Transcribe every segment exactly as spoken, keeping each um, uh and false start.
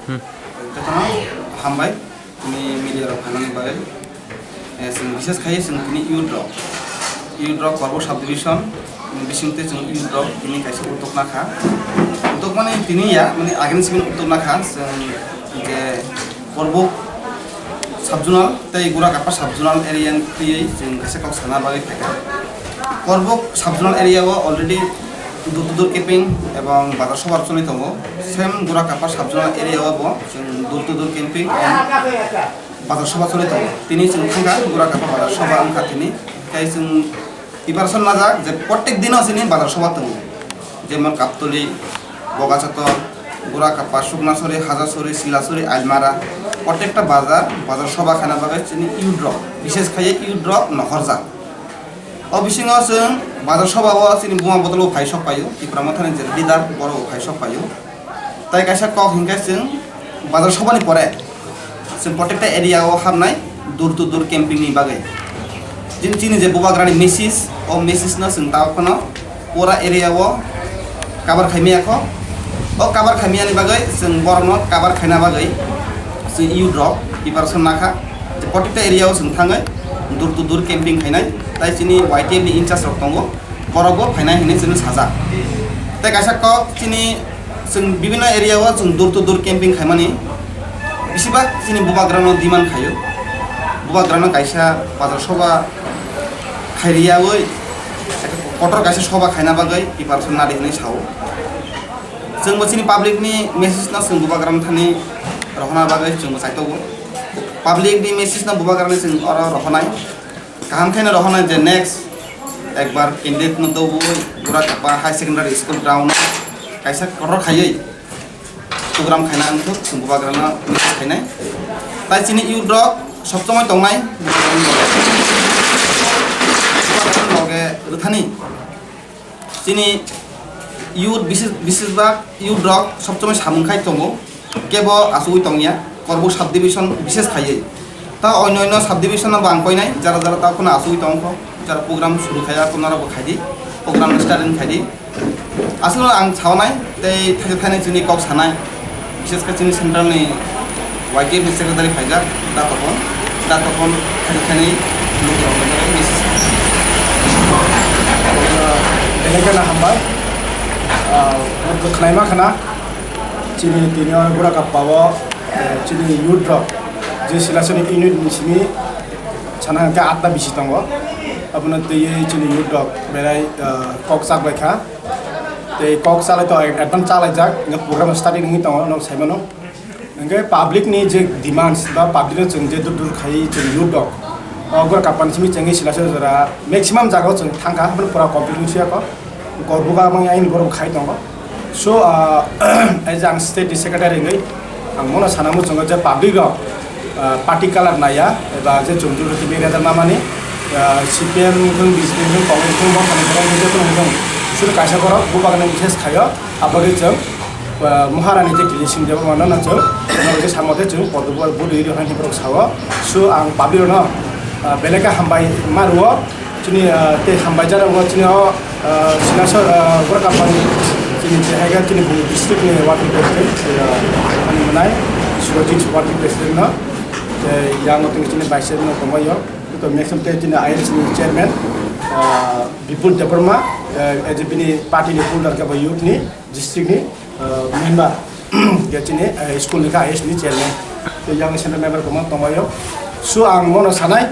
Jotono hambai, tini media rok phainani bagwi. Eh, chwng bises khai chwng tini youth rok, youth rok Korbuk subdivision bisingtwi chwng youth rok tini kaisa utok nakha. Utok mani tini ya, mani agini simi utok nakha, chwng je Korbuk subzonal tei Gorakapa subzonal area ni twiwi chwng kaisa kok sana bagwi phaikha. Korbuk subzonal area o already door to door camping ebong bazar sobar choli tongo. Same Gorakapa subzonal area o bo chwng door to door camping and bazar soba choli tongo. Tini chwng thangkha Gorakapa bazar soba wngkha tini. Tei chwng preparation najak je protek dino chini bazar soba tongo. Jemon Kaptoli, Bogachator, Gorakapa, Suknasori, Hajasori, Silasori, Ailmara, protekta bazar, bazar soba khaina bagwi chini youth rok, bises khai youth rok nohorjak. O bisingo chwng bazar soba o chini buma bodol bo phai sok paio, Tipra Mothani je leader borok bo phai sok paio. Tai kaisa kok hinkhe chwng bazar sobani pore chwng protekta area o habnai door to door camping ni bagwi. Chini, chini je bubagrani message, o message no chwng tabuk phano pura area o cover khaimaya kho. O cover khaimaya ni bagwi chwng borokno cover khaina bagwi chwng youth rok preparation nakha. Je protekta area o chwng thangwi door to door camping khainai. Tai chini Y T F ni in charge rok tongo. Borok bo phainai hinwi chwngno sajak. Tei kaisa kok chini chwng bibinno area o chwng door to door camping khaimani besibak chini bubagrano demand khaio. Bubagrano kaisa bazar soba khairiyaui kotor kaisa soba khaina bagwi preparation nadi hinwi sao. Chwngbo chini public ni message no chwng bubagrano thani rohorna bagwi chwngbo chaitogo. Public ni message no bubagrani chwng oro rohornai. Kaham khe no rohornai je next ekbar candidate no dobui Gorakapa High Secondary School ground o kaisa kotor khaiwi program khaina wngkha chwng bubagrano message khainai. Tai chini youth rok sob somoi tongnai loge rwthani. Chini youth bises, bises bak youth rok sob somoi samung khai tongo, kebo achugwi tongya, Korbuk subdivision bises khaiwi. Ta onyo onyo subdivision no bo ang koinai, jara jara ta kheno achugwi tongkho, jara program suru khaiya, kheno rok bo khaidi, program no starting khaidi. Aswkno ang saunai, tei thaisa thainai chini kok sanai. Bises khe chini central ni Y T F ni secretary phaijak, Da Topon, Da Topon thani thani lukurokno bagwi message. Belai kheno hambai. Ah, bo khwnaima khwna. Chini tini o Gorakapa o, eh, chini youth rok je Silasoni unit ni simi sana hwnkhe atna bisi tongo. Abono twiwi chini youth rok belai, ah, kok chak bai kha. Tei kok chalai to advance chalaijak, hingke program starting wngwi tongo, nok saimano. Hingke public ni je demands ba public no chwng je dur dur khai chwng youth rok, o Gorakapa ni simi chengwi Silachar jora maximum jaga o chwng thangkha, haphano pura complete wngsiya kho. Korbuk a mangya hini borok khai tongo. So, ah, as ang state ni secretary hingwi ang mono sana muchungo je public rok ah, party colour naiya, eba je chwng juru tini reda namani, ah, C P M wngthung, B J P wngthung, Congress wngthung, bo thani borok wngthung, jotono wngthung. Suru kaisa borok bubagrani message khaio, abagwi chwng, ah, Maharani je Kili Singh Debbarma no chwng, je samo tei chwng, kotor bo budi rw hwnwi borok sao. So ang public rokno, ah, belai khe hambai ma rwo. Chini, ah, tei hambai jana bo chini o, ah, Sinasor, ah, Gorakapani chini tei hai khe chini Bungni district ni working president, ah, ani mwnai Surajit working president no, tei yang o tini chini vice chairman no tongbaio, to next time tei chini I S ni chairman, ah, Bipul Debbarma, ah, as a bini party ni holder khe bo youth ni district ni, ah, member. Khe chini, eh, school ni khe I S ni chairman. Tei yang central member kwbangma tongbaio. So ang mono sanai,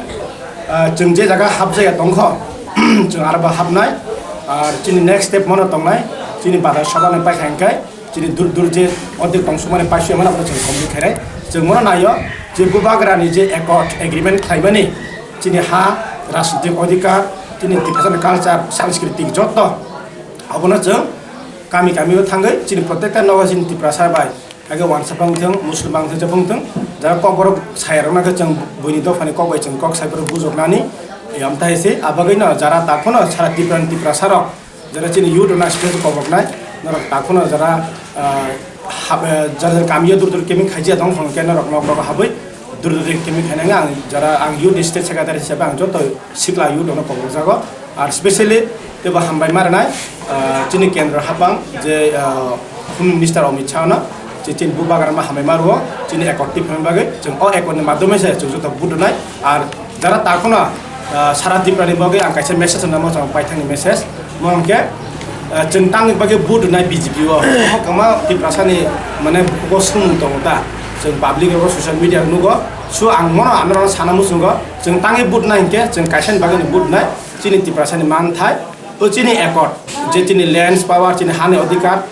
ah, chwng je jaga hapjaya tongkho, chwng aro bo hapnai. Ar chini next step mono tongnai, chini bazar soba ni paikha hingkai, chini dur dur je odek tongsukmani paisuyamani abono chwng complete khainai. Chwng mono naio je bubagrani je accord, agreement khlaimani, chini ha, rajnitik odhikar, chini Tiprasani culture, sanskritik joto abono chwng kami kami o thangwi chini protekta nogo chini Tiprasa bai, haikhe wansa phang thung, Muslim phang thung, je phang thung, jara kokborok sayarokno khe chwng buini dophani kok bai chwng kok saiphuru bujoknani, amthai se abagwino jara takhwno sara Tipra ni Tiprasa rok, jara chini youth rokno special kokboroknai, norok takhwno jara, ah, hab-, eh, jara jara kamio dur dur kemi khaijia tong phang khe norok nok nok habwi dur dur kemi khainani ang jara ang youth state secretary hisabe ang joto sikla youth rokno kokborok jago. Ar specially teibo hambai ma rwnai, ah, chini kendro hapang je, ah, Home Minister Amit Shah no, Chini bubagra ma hamai ma rwo, chini accord twi phaima bagwi chwng o accord ni madhyome se chwng joto vote rwnai. Ar jara takhwno, ah, sara Tripura ni bagwi ang kaisa message rwnamo, chwng paithakni message. Mo hwnkhe, ah, chwng tangni bagwi vote rwnai B J P o. Omo kwma Tiprasa ni mane bukugo swngmung tongo ta. Chwng public o social media nugo. So ang mono ano sana muchungo. Chwng tangwi vote rwnai hinkhe chwng kaisa ni bagwi ni vote rwnai. Chini Tiprasa ni manthai. O chini accord, je chini lands power, chini hani odhikar,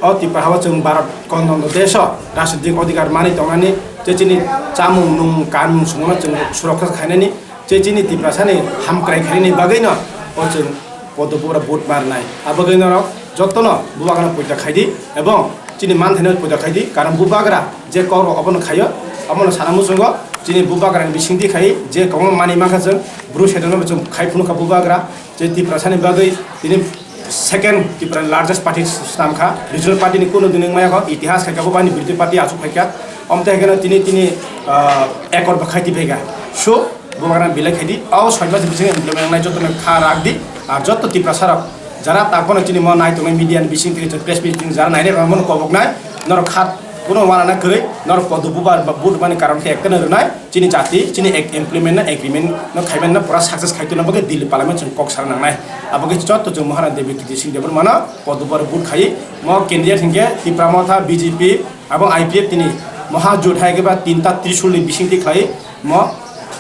o Tripura hao chwng Bharat kono kono desh o rajnitik odhikar mani tongnani, je chini chamung nung kanmung songno chwng suroksa khainani, je chini Tiprasa ni hamkrai khainani bagwi no o chwng podopura vote marnai. Abagwi norok jotono bubagrano poito khaidi ebong chini manthaino poito khaidi, karon bubagra je kok rok obono khaio, omono sana muchungo chini bubagrani bisingtwi khai je kok mani mankha chwng bru sedono chwng khai phunukha bubagra. Je Tiprasa ni bagwi tini second Tripura ni largest party swnam kha, regional party ni kuno dini wngmaya kho, itihas khai kha bo bani birodhi party achuk khai kha, omte hai kheno tini tini, ah, accord bo khai tibega. So bubagra belai khai di, o soi mas bising implement nai joto no kha rak di, ar joto Tiprasa rok jara takhwno chini mo nai tongnai media ni bising twi press meeting jara nai nai rok mono kobok nai, norok kha kuno wana na kwrwi, norok podo bubar ba vote mani karon khe ekta no rwnai. Chini jati, chini ek-, implement na agreement no khaiman na pura success khai tongna bagwi Delhi parliament chwng kok sana nangnai. Abo khe joto chwng Maharani Devi Kirti Singh Debbarma no podopore vote khai mo candidate hinkhe Tipra Motha B J P abo I P F tini Mahajot hai khe ba tinta Trishul ni bising twi khlai mo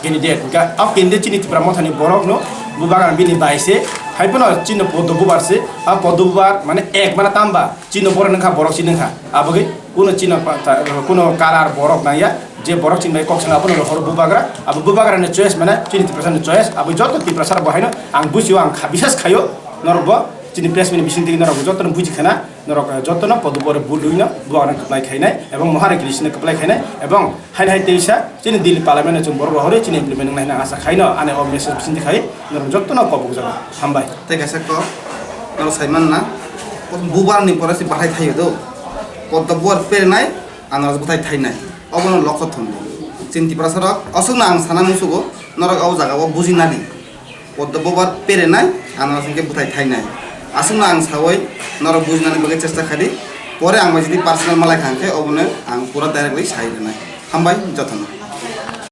candidate. Hinkhe o candidate chini Tipra Motha ni borok no bubagra bini bai se hai phano chini podo bubar se a podo bubar mane ek mana tamba chini borok nangkha borok chini kha abo khe kuno chini pa-, ta-, kuno kalar borok nangya. Je borok chini bai kok sana abono rohor bubagra, abo bubagra ni choice mane chini Tiprasa ni choice, abo joto Tiprasa rok bo haino ang bujio, ang kha bisas khaio, norok bo chini press meet ni bising twi norok bo joto no buji khana, norok, eh, joto no podo pore budui no bubagra kwplai khainai ebong Maharani Kirti Singh no kwplai khainai ebong haino hai teisa chini Delhi parliament no chwng borok rohorwi chini implement wngnai hwnwi asa khaino ani o message bising twi khai norok joto no kobok jago. Hambai. Tei kaisa kok, norok sai manna, bubar ni pore se bahai thaio do, poddo bubar perenai, Anarok bwthai thainai, obono lokho thumdi. Chini Tiprasa rok, aswkno ang sana musugo, norok o jaga o buji nadi. Poddo bubar perenai, anarok hinkhe bwthai thainai. Aswkno ang sawi, norok bujinani bagwi chesta khadi. Pore ang bai jodi personal malai kha hinkhe, obono ang pura direct bai sai rwnai. Hambai jotono.